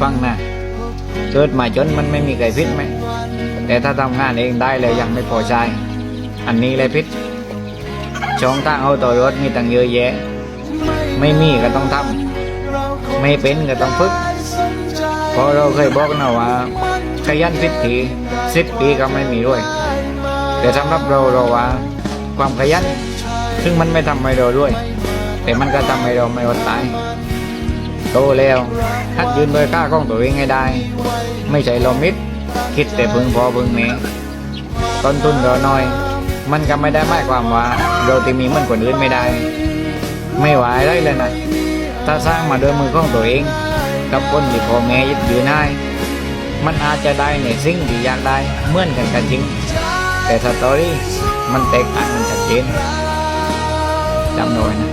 ຟັງນະ, ເກີດມາຈົນມັນໄມ່ມີໃຜຜິດແມະ, ແຕ່ຖ້າທຳງານເອງໄດ້ແລ້ວຍັງໄມ່ພໍໃຊ້, ອັນນີ້ແຫຼະຜິດ. ຊ່ອງທາງເອົາຕົວລອດມີຕັ້ງເຍອະແຍະ, ໄມ່ມີກໍຕ້ອງທຳ, ໄມ່ເປັນກໍຕ້ອງຝຶກ. ເພາະເຮົາເຄີຍບອກນະວ່າ ຂະຫຍັນສິບປີ ສິບປີກໍໄມ່ມີລວຍ. ແຕ່ສຳລັບເຮົາ ເຮົາວ່າ ຄວາມຂະຫຍັນ ເຖິງມັນໄມ່ທຳໃຫ້ເຮົາລວຍ, ແຕ່ມັນກໍທຳໃຫ້ເຮົາໄມ່ອົດຕາຍ. ໂຕແລ້ວ ຫັດຢືນດ້ວຍຂາຂອງຕົວເອງໃຫ້ໄດ້, ໄມ່ໃຊ່ລໍມິດ ຄິດແຕ່ເພິ່ງພໍ່ເພິ່ງແມ່. ຕົ້ນທຶນເຮົາໜ້ອຍ ມັນກໍໄມ່ໄດ້ໝາຍຄວາມວ່າເຮົາຈະມີເໝືອນຄົນອື່ນໄມ່ໄດ້. ໄມ່ວ່າໃດແລ້ວນະ, ຖ້າສ້າງມາດ້ວຍມືຂອງຕົວເອງ ກັບຜົນທີ່ພໍ່ແມ່ຢິບຢືນໃຫ້, ມັນອາດຈະໄດ້ໃນສິ່ງທີ່ຢາກໄດ້ເໝືອນກັນກໍຈິງ, ແຕ່ສະຕໍຣີມັນແຕກຕ່າງກັນຊັດເຈນ. ຈຳເອົາໄວ້ນະ.